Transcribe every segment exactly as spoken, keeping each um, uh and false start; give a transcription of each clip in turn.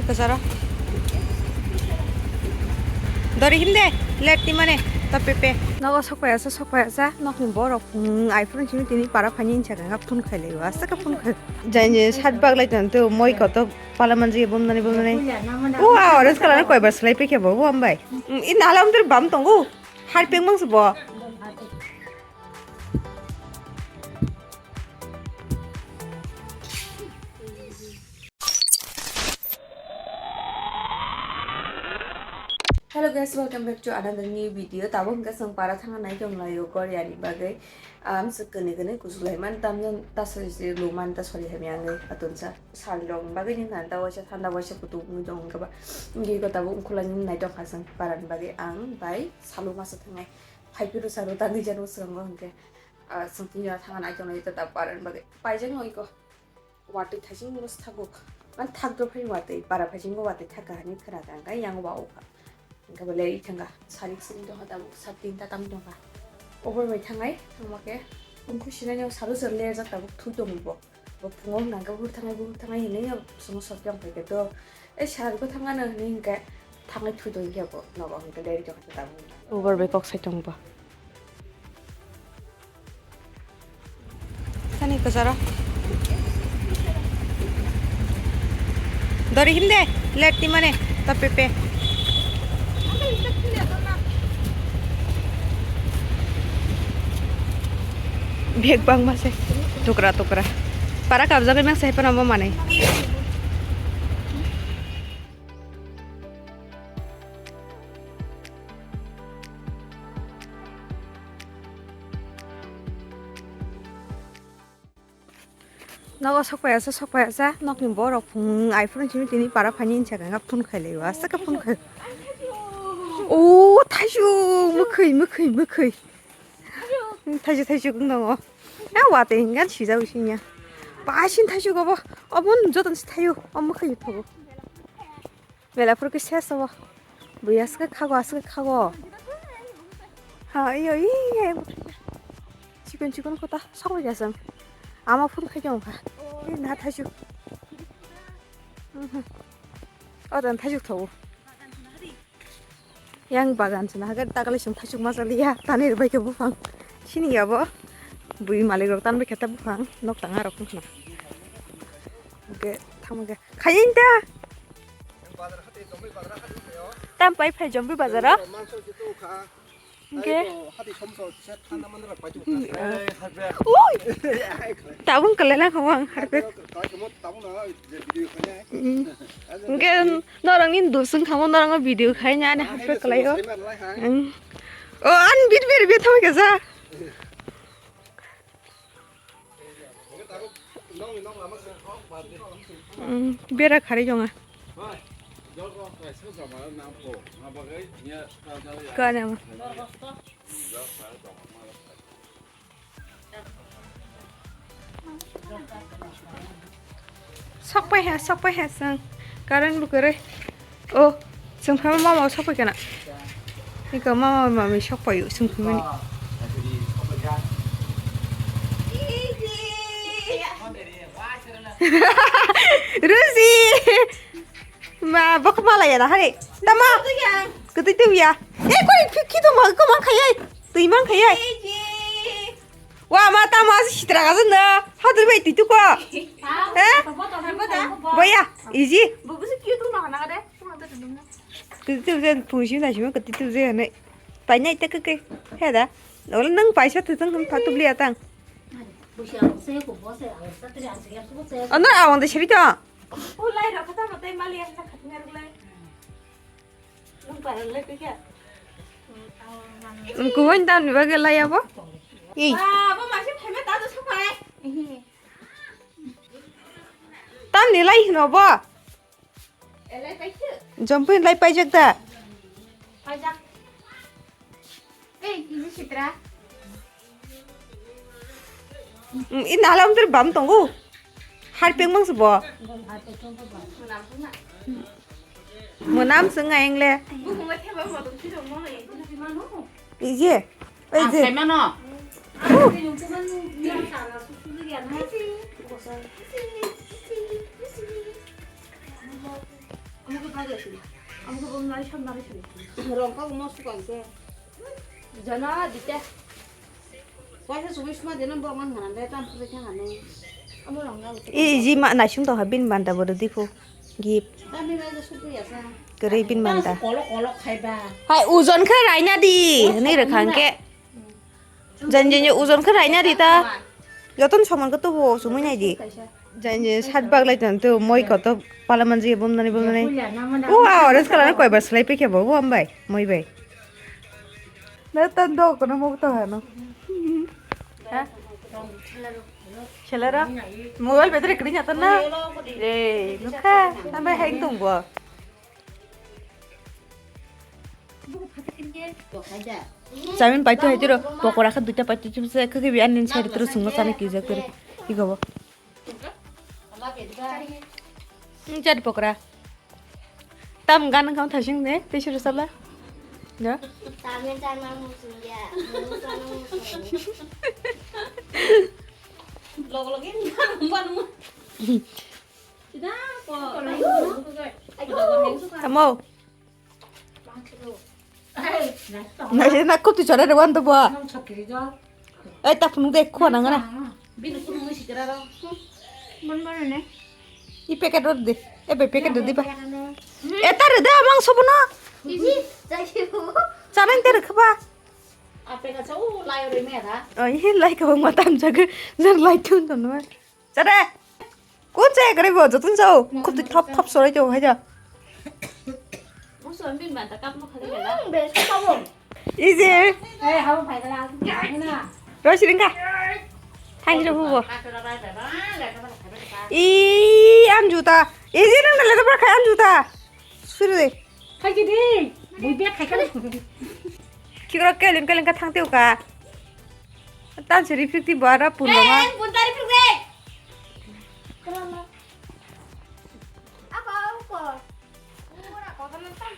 Kasaro. Dori himde, let ni mane, ta pepe. Nogo sokpaya sa, sokpaya sa, nokni borok, hmm, iPhone simi tini para phani insa kanga phone khai lai wa, sa ka phone khai. Jai je sat bag lai tan tu moi koto pala manji bom nani bom nani. Wa, orange color koi bar slai pe khe bo, bo ambai. Hmm, in alam ter bam tongo. Har peng mang se bo. Hello guys, welcome back to another new video. Tabuk hwnkhe chwng para thangna nai tong laio Korea ni bagwi. Am swk kwnwi kwnwi kuchuk lai man tam jan ta sori se lu man ta sori hamya ngai atun sa sal rok bagwi ni nan ta waisa thanda waisa kutuk wngwi tong hwnkhe ba. Ngi ko tabuk ungkhulai nai tong kha chwng para ni bagwi ang bai salu masa thangnai. Phai phuru salu ta ngi janu swrango hwnkhe. Ah, chwng tini jora thangna nai tong lai ta para ni bagwi. Paijak no iko. Watwi thaising bo thaguk. Man thakdrop hai watwi, para phaising bo watwi thaka hani khwna ka, hwnkhe yang wa ukha. Hwnkhe bo lerwi thangkha, sarik sini tongkha tabuk, sat tinta tam tongkha. Obor bai thangai, thangma khe, ungkhu sinai no salu sal lerjak tabuk thui tongo bo. Bo phungo hwnkha hwnkhe buhur thangai, buhur thangai hinwi no chwngno sot yong phaikhe to. Ei sal bo thangano hinwi hwnkhe thangwi thui tongkhe bo, nogo hwnkhe lerwi tongkha tabuk. Obor bai kok sai tongo bo. Thani kasaro. Dori himde, let ni mane, ta pepe. Bag bang mase, tukra tukra. Para kabjagwi mase, hepana mo mane. Nogo sokpaya sa, sokpaya sa, nokni borok phung iPhone simi tini para phani insa kanga phone khai lai wa, sa ka phone khai. O, thaisu, mwkhwi, mwkhwi, mwkhwi. Thaisu, thaisu kung tongo. Ya, watwi hingan sijak sini ya. Pasin thaisu gobo, obon joton si thayu, o mwkhwi phogo. Belaphuru khe ses obo. Bui aswk khago, aswk khago. Ha, iyo, iyo. Chikon, chikon kota, sokoi jasam. Ama phun khai jong kha. Ih, na thaisu. Mhm. O dan thaisu thawo. Yang bagan sina hagar tagalai sum thaisu ma jaliya. Tani bai khe buphang. Sini ya bo. Bui malik rok tan bai khe ta buphang. Nok tanga rok khna. Oke, thang oke. Khayin ta. Tam pai phai Jombi bazar o. Hingke. Ui. Tabung kelai na kamo ang harpek. Hingke norang ni dusung kamo norang video khai na ani harpek kelai o. O an bit bit bit thang kesa. Mm, bera khari jonga. Kana ma. Sokpai ha, sokpai ha sang. Karan bukare. O, chwng phama mama o sokpai kana. Iko mama mami sokpai o chwng phama ni. Rusi. Ma, bok mala ya na hari. Tama. Kutu tu ya. Eh, kau itu kita mau kau mang kaya. Tu mang kaya. Wa ma tamo aswk sitra ka jwng no. Hadur bai twi tuko. Eh? Boya, iji. Kwtwi tu je phung simi nai simi kwtwi tu je hwnwi. Painai te kwkwi. He da. Olo nwng paisa thwthwng hwn pha tubli atang. Ano awang de siri to. Kuhon tamni bagwi laiya bo? Ei. Tamni lai hino bo? Jompui lai paijak da? I nala umtur bam tongo. Har peng mang se bo. Mwnam se wng ai wng le. Ije. Oi je. Saimano. Uh. Rongkha umo sukang khe. Jana dite. Waisa chubui suma deno borok man hana de tam khurui thang hanu. Amo rongna utu. I ji ma naising tong ha bin banda bodo dipo. Gip. Tam ni bai sukui asa. Kwrwi bin banda. Kolok kolok khaiba. Hai ujon khe raina di. Hwnwi rwkha hwnkhe. Jan jan ujon khe raina di ta. Joton saman khe tubo sumui nai di. Jan jan sat baglai tong to moi koto pala manji bumnani bumnani. O a orange color koi bar slai pekhe bo bo ambai moi bai. Na tan do kono mok to hano. Ha? Selera? Mobile battery kri nyata na? Eh, nukha. Ambai hang tong bo. Chawin paito hai tiro, pokora kha duita paito chipse kha kibi ani side tiro sungo chani kijak tiro. Iko bo. Hmm, chari pokora. Tam gan kham thasing ne, te shuru sala. Ja. Tamen chana musung ya, musung musung. Log log in ban mu. Sida ko. Tamo. Naisai na kutu chore re wan to bo. Ai ta phunuk de khua nang na. Bini phunuk ni sikira ro. Bon bon ne. I packet ro de. E be packet de ba. E ta re de amang sobo na. Iji, jai bo. Chana te re khaba. Ape ka chau lai re me ra. Ai lai ka ma tam jage. Jar lai tun to no. Chade. Kun che gari bo jotun chau. Khub di thop thop sorai to hai ja. Musu ambin ban ta kap mo khali gala. Be sa bo. Iji. Eh, habo phai gala. Na. Roi siring ka. Thang jo bo. I am juta. Iji nang le to ba khai am juta. Suru de. Khai ji di. Bui be khai kala. Kikro keling keling ka thang teu ka. Tan siri phik ti bara pun dong. Eh, pun tari phik de. Apa ko? Ora ko kan tan.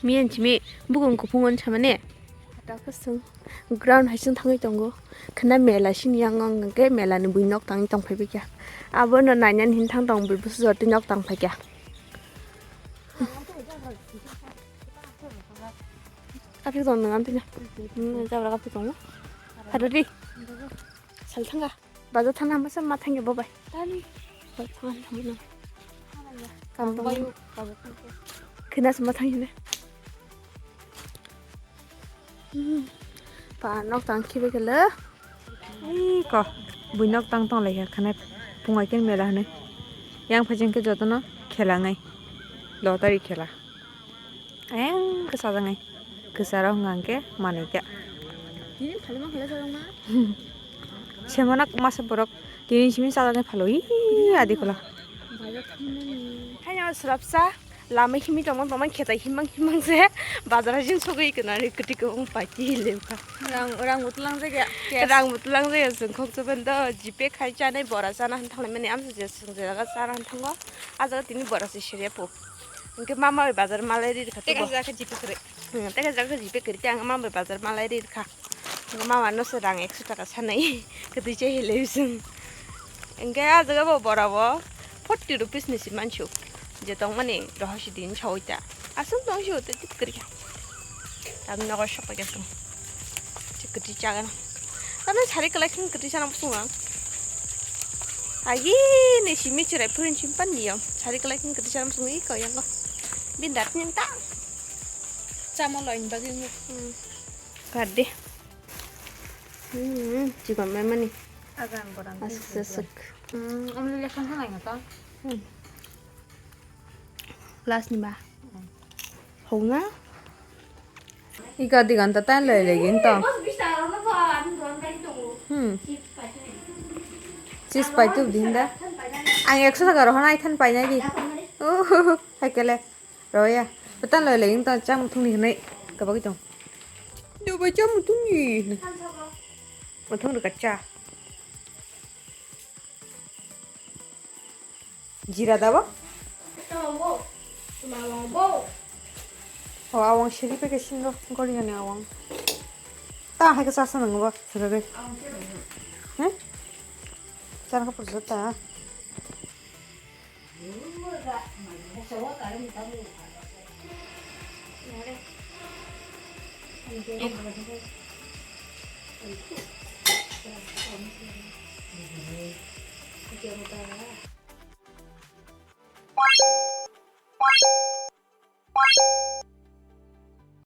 Miyan chimi bukung kuphung on chamane. Ground hai sing thangwi tongo. Khna mela sini yang ang ke mela ni bui nok tangwi tong phai bikya. Abo no nainani hin thang tong bui busu jor ti nok tang phai kya. Kaphi tong nang antini. Hmm, jabra kaphi tong. Hadari. Sal thanga. Baja thana masa ma thangya bo bai. Tani. Baja thana thangna. Kam tong. Khna sama thangya ne. Hmm. Pa nok tang khibe kele. Ih, ko. Bui nok tang tong lai kha khana pungai ken mela hane. Yang phajing ke jotono khela ngai. Lottery khela. Ayang kwchajak ngai. Kwcharo hwnka hwnkhe manwi kha. Tini phalima khala sajak ma? Semana masa borok tini simi chajaknai phalo. Ih, adi kola. Bazar thangnani. Haino swrapsa lama himwi tongma tongma khetai himmang himmang se bazar hai jin sogwi kwnani kwtwi kwbang paiti lekha. Rang, rang butlang jagya. Rang butlang jagya chwng khok chobani do GPay khai chanai bora chana hwn thanglai mani amsa je chwng je jaga chana hwn thango. A jaga tini bora se serya po. Hwnkhe mama bai bazar malai ri rwkha tei teibo. Kaisa khe GPay kwrwi. Hmm, tei kaisa khe GPay kwrwi tei ang mama bai bazar malai ri rwkha. Hwnkhe mama no se rang ekso taka sanai. Kwtwi chai hilai bising. Hwnkhe ah jaga bo bora bo forty rupees ni se mansu. Je tongmani rohor si din sawi ta. Aswk tong si hote tik kwrwi kha. Tam nogo sok paikha sung. Kwtwi chagana. Tamo sari kwlai khwng kwtwi sana bwswng ang. Agi ni simi chwrai phurin simpan niyam. Sari kwlai khwng kwtwi sana bwswng iko yango. Bin dat ning ta. Chamo loin bagwi ngu. Hmm. Kar de. Hmm, chikon mai mani. Agan boran. Aswk aswk. Hmm, amle lekhan halai ngata. Hmm. Last ni ba. Hmm. Hau na? Ika di ganta tan lai lai gin to. Hmm. Chips pai tu din da. Ang ekso taka rohornai than painai di. Oh, hai kele. Roya. Betan loi lei tong cham thungni hinai. Kabagwi tong. Dubai cham thungni. Muthung rwkha cha. Jira da bo? Oh, awang siri peke singo gori ani awang. Ta hai ke sasa nang bo sirare. He? Chana ka pursa ta.